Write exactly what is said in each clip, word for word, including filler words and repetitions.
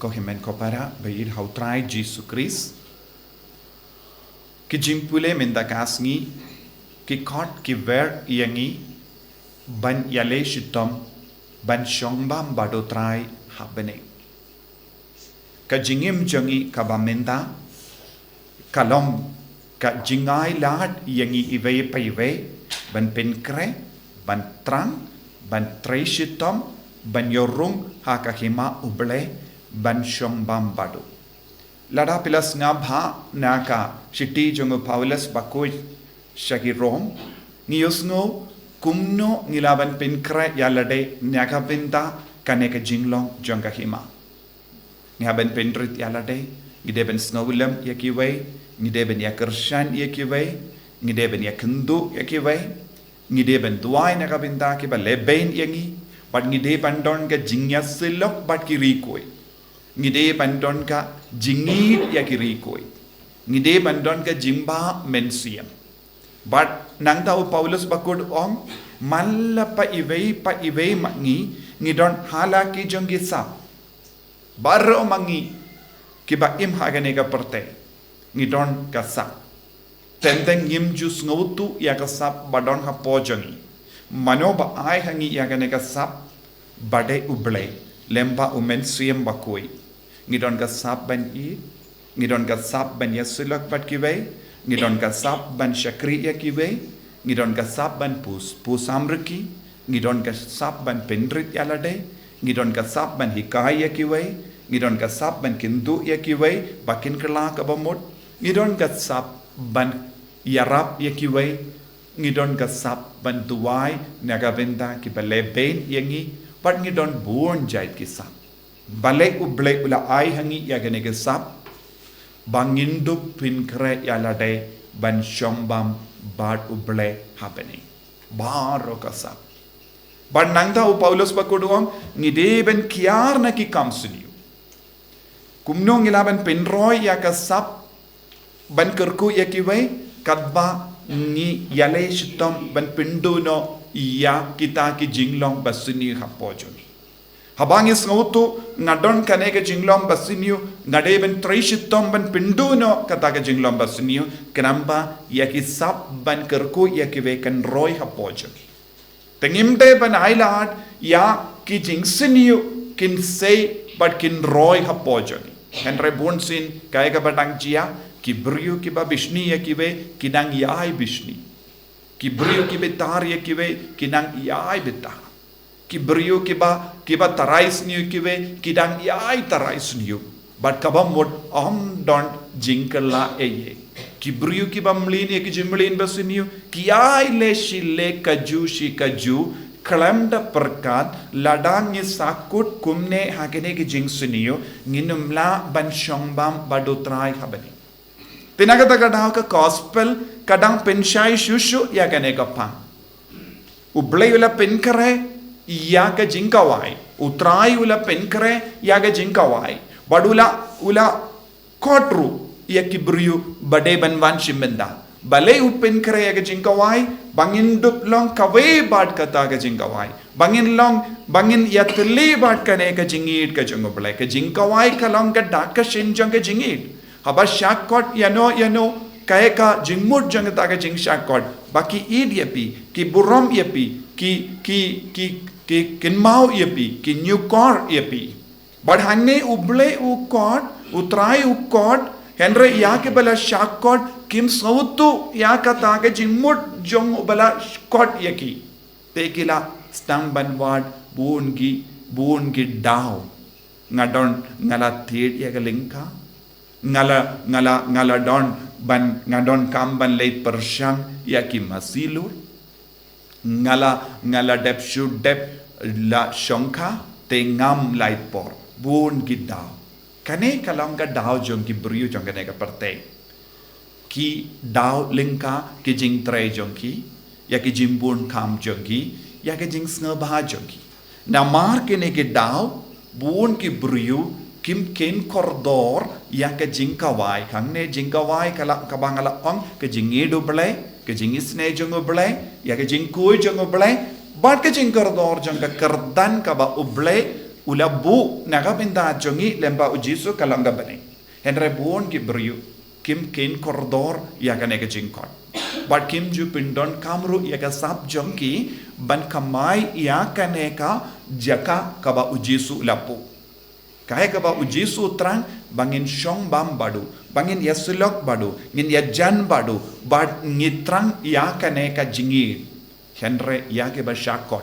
Ko hynmen ko para ba ïeit ha u Trai Jisu Khrist. Ki jingpule mynta ka sngi ki khot ki wer ïa ngi ban ïaleh shitom ban shong bam bad u Trai ha bneng. Ka jingim jong ngi kaba mynta ka long ka jingai lad ïa ngi iwei pa iwei ban pynkhreh, ban thrang, ban trei shitom, ban ïoh rung ha ka hima U Blei, ban shong bam bad u. Lada phi la sngap ha na ka shithi jong u Paulus bakhuid sha ki Rom, ngi ïohsngew kumno ngi lah ban pynkhreh ïa lade na ka bynta kane ka jinglong jong ka hima. Ngi hap ban pynrit ïa lade, ngi dei ban sngewlem ïa kiwei, ngi dei ban ïakyrshan ïa kiwei, ngi dei ban ïakynduh ïa kiwei, ngi dei ban duwai na ka bynta kiba lehbeiñ ïa ngi, bad ngi dei ban don ka jingïasyllok bad ki riewkhuid. Ngi dei ban don ka jingïeit ïa ki riewkhuid. Ngi dei ban don ka jingbha mynsiem. Bad nangta u Paulus bakhuid u ong, man la pa iwei pa iwei ma ngi, ngi don ha la ki jong ki sap. Baroh ma ngi kiba im ha kane ka pyrthei ngi don ka sap. Teng teng ngim ju sngewthuh ïa ka sap ba don hapoh jong ngi. Mano ba ai ha ngi ïa kane ka sap? Ba dei U Blei lyngba u Mynsiem Bakhuid. Ngi don ka sap ban ïeit, ngi don ka sap ban ïasyllok bad kiwei, ngi don ka sap ban shakri ïa kiwei, ngi don ka sap ban pus, pus samrkhie, ngi don ka sap ban pynrit ïa lade, ngi don ka sap ban hikai ïa kiwei, ngi don ka sap ban kynduh ïa kiwei ba kin kylla kaba mut, ngi don ka sap ban ïarap ïa kiwei, ngi don ka sap ban duwai na ka bynta kiba lehbeiñ ïa ngi, bad ngi don bun jait ki sap. Balei U Blei u la ai ha ngi ïa kane ka sap? Ba ngin dup pynkhreh ïa lade ban shong bam bad U Blei ha bneng. Baroh ka sap. Bad nangta u Paulus bakhuid u ong, ngi dei ban kiar na ki kam sniew. Kumno ngi lah ban pynroi ïa ka sap ban kyrkhu ïa kiwei, katba ngi ïaleh shitom ban pynduh noh ïa kita ki jinglong ba sniew hapoh jong ngi. Haba ngi sngewthuh nga don kane ka jinglong ba sniew, nga dei ban trei shitom ban pynduh noh kata ka jinglong ba sniew, khnang ba ïa ki sap ban kyrkhu ïa kiwei kan roi hapoh jong ngi. Te ngim dei ban ailad ïa ki jingsniew kin sei bad kin roi hapoh jong ngi. Hynrei bunsien kaei kaba dang jia, ki briew kiba bishni ïa kiwei ki dang ïai bishni. Ki briew kiba tar ïa kiwei ki dang ïai bitar. Ki briew kiba, kiba tharai sniew ïa kiwei ki dang ïai tharai sniew. Bad kaba mut ym don jingkylla ei ei. Ki briew kiba mlien ïa ki jingmlien ba sniew ki ïai leh shi leh, kajuh shi kajuh, khlem da pyrkhat lada ngi sahkut kumne ha kine ki jingsniew, ngin ym lah ban shong bam bad U Trai ha bneng. Te na kata ka daw ka gospel ka dang pynshai shuh shuh ïa kane ka phang. U Blei u la pynkhreh ïa ka jingkhawai. U Trai u la pynkhreh ïa ka jingkhawai. Bad u la, u la khot ruh ïa ki briew ba dei ban wan shim bynta. Balei u pynkhreh ïa ka jingkhawai? Ba ngin dup long kawei bad kata ka jingkhawai. Ba ngin long, ba ngin ïatylli bad kane ka jingïeit ka jong U Blei. Ka jingkhawai ka long ka dak ka shin jong ka jingïeit. Haba shah khot ïano ïano, kaei ka jingmut jong kata ka jingshah khot? Ba ki ïeit ïa phi, ki burom ïa phi, ki, ki, ki, ki kynmaw ïa phi, ki ñiewkor ïa phi. Bad hangne U Blei u khot, U Trai u khot, hynrei ïa kiba la shah khot kim sngewthuh ïa kata ka jingmut jong uba la khot ïa ki. Te ki la sdang ban wad bun ki, bun ki daw. Nga don, nga la thied ïa ka lyngkha. Nga la, nga la, nga la don ban, nga donkam ban leit pyrshang ïa ki masi lur. Nga la, nga la dep shu dep la shongkha, te ngam lait por. Bun ki daw. Kane ka long ka daw jong ki briew jong kane ka pyrthei. Ki daw lyngkha ki jingtrei jong ki, ïa ki jingbun kam jong ki, ïa ki jingsngewbha jong ki. Namar kine ki daw, bun ki briew kim khein kordor ïa ka jingkhawai. Hangne jingkhawai ka la, kaba nga la ong, ka jingïeit U Blei, ka jingisynei jong U Blei, ïa ka jingkhuid jong U Blei, bad ka jingkordor jong ka kyrdan kaba U Blei U la buh na ka bynta jong ngi lem bad u Jisu ka long ka bneng. Hynrei bun ki briew kim khein kordor ïa kane ka jingkhot. Bad kim ju pyndonkam ruh ïa ka sap jong ki ban kamai ïa kane ka jaka kaba u Jisu u la buh. Kaei kaba u Jisu u thrang ba ngin shong bam bad u, ba ngin ïasyllok bad u, ngin ïajan bad u, bad ngi thrang ïa kane ka jingïeit. Hynrei ïa kiba shah khot,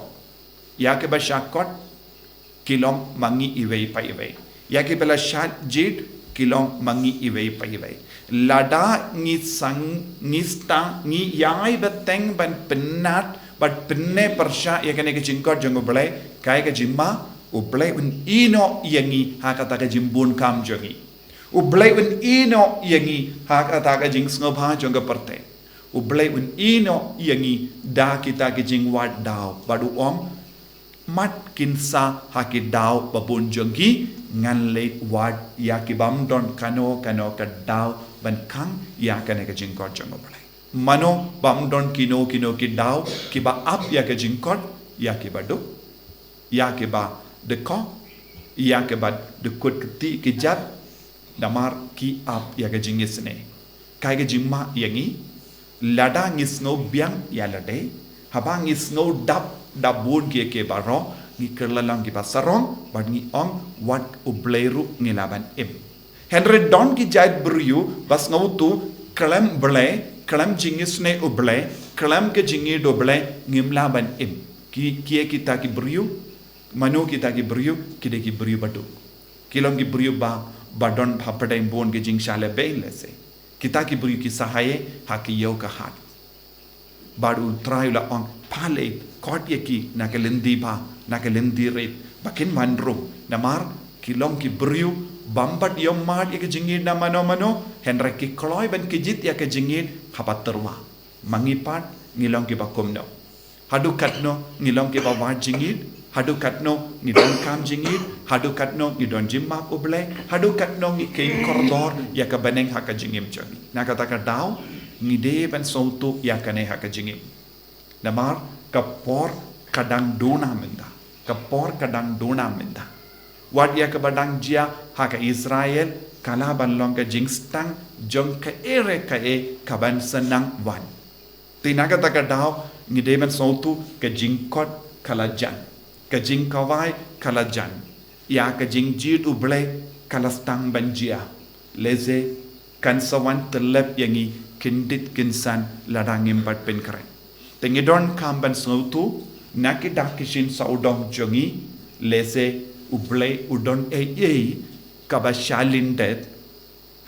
ïa kiba shah khot ki long ma ngi iwei pa iwei. Ïa kiba la shah jied ki long ma ngi iwei pa iwei. Lada ngi sang, ngi stang, ngi ïai bteng ban pynnat bad pyneh pyrshah ïa kane ka jingkhot jong u Blei, kaei ka jingma? U Blei un ïehnoh ïa ngi ha kata ka jingbun kam jong ngi. U Blei un ïehnoh ïa ngi ha kata ka jingsngewbha jong ka pyrthei. U Blei un ïehnoh ïa ngi da kita ki jingwad daw bad u ong, mat kin sa ha ki daw ba bun jong ki, ngan leit wad ïa ki bym don kano kano ka daw ban khang ïa kane ka jingkhot jong u Blei. Mano bym don kino kino ki daw kiba ap ïa ka jingkhot, ïa kiba duk, ïa kiba dkhot, ïa kiba dkhot kti ki jat, namar ki ap ïa ka jingisynei. Kaei ka jingma ïa ngi? Lada ngi sngew biang ïa lade, haba ngi sngew dap da bun ki, ki baroh, ngi kylla long kiba sarong bad ngi ong, wat u Blei ruh ngi lah ban im. Hynrei don ki jait briew ba sngewthuh khlem Blei, khlem jingisynei u Blei, khlem ka jingïeit u Blei, ngim lah ban im. Ki, ki, kita ki briew, mano kita ki briew? Ki dei ki briew ba duk. Ki long ki briew ba, ba don hapdeng bun ki jingshah lehbeiñ lehse. Kita ki briew ki sah haei? Ha ki ïew ka hat. Bad u Trai u la ong, pha leit khot ïa ki na ka lynti bha, na ka lynti rit, ba kin wan rung. Namar ki long ki briew bym pat ïohmad ïa ka jingïeit na mano mano, hynrei ki kloi ban kjit ïa ka jingïeit haba tyrwa. Ma ngi pat ngi long kiba kumno? Haduh katno ngi long kiba wad jingïeit? Haduh katno ngi donkam jingïeit? Haduh katno ngi don jingmap u Blei? Haduh katno ngi khein kordor ïa ka bneng ha ka jingim jong ngi? Na kata ka daw ngi dei ban sngewthuh ïa kane ha ka jingim. Namar ka por ka dang duna mynta. Ka por ka dang duna mynta. Wat ïa kaba dang jia ha ka Israel ka lah ban long ka jingstang jong kaei re kaei kaban sa nang wan. Te na kata ka daw ngi dei ban sngewthuh ka jingkhot ka la jan, ka jingkhawai ka la jan, ïa ka jingjied u Blei ka la stang ban jia. Lehse kan sa wan tyllep ïa ngi kyndit kynsan lada ngim pat pynkhreh. Te ngi donkam ban sngewthuh na ki dak ki shin sawdong jong ngi, lehse u Blei u don ei ei kaba shah lyndet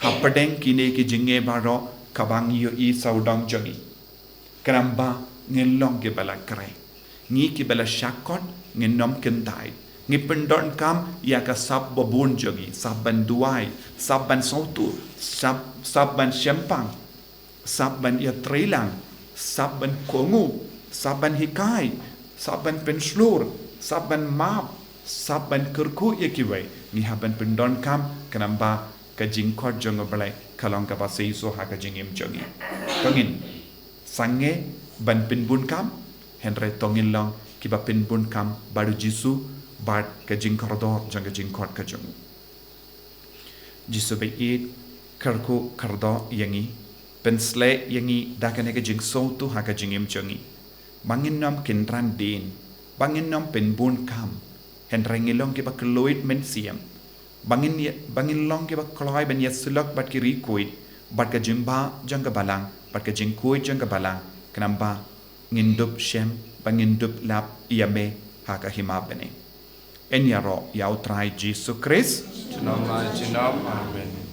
hapdeng kine ki jingeh baroh kaba ngi ïohi sawdong jong ngi. Khnang ba ngin long kiba la khreh. Ngi kiba la shah khot ngin ym kyntait. Ngi pyndonkam ïa ka sap babun jong ngi, sap ban duwai, sap ban sngewthuh, sap, sap ban shempang, sap ban ïatreilang, sap ban kohnguh, sap ban hikai, sap ban pynshlur, sap ban map, sap ban kyrkhu ïa kiwei. Ngi hap ban pyndonkam khnang ba ka jingkhot jong u Blei ka long kaba seisoh ha ka jingim jong ngi. To ngin sangeh ban pynbunkam, hynrei to ngin long kiba pynbunkam bad u Jisu bad ka jingkordor jong ka jingkhot ka jong u. Jisu ba ïeit, kyrkhu kyrdoh ïa ngi, pynshlei ïa ngi da kane ka jingsngewthuh ha ka jingim jong ngi. Ba ngin ym kynran dien, ba ngin ym pynbunkam, hynrei ngi long kiba kylluid mynsiem. Ba ngin ïa, ba ngin long kiba kloi ban ïasyllok bad ki riewkhuid, bad ka jingbha jong ka balang, bad ka jingkhuid jong ka balang, khnang ba ngin dup shem, ba ngin dup lap ïa me ha ka hima bneng. Yn ïaroh ïa u Trai Jisu Khrist. Junom la junom. Amen.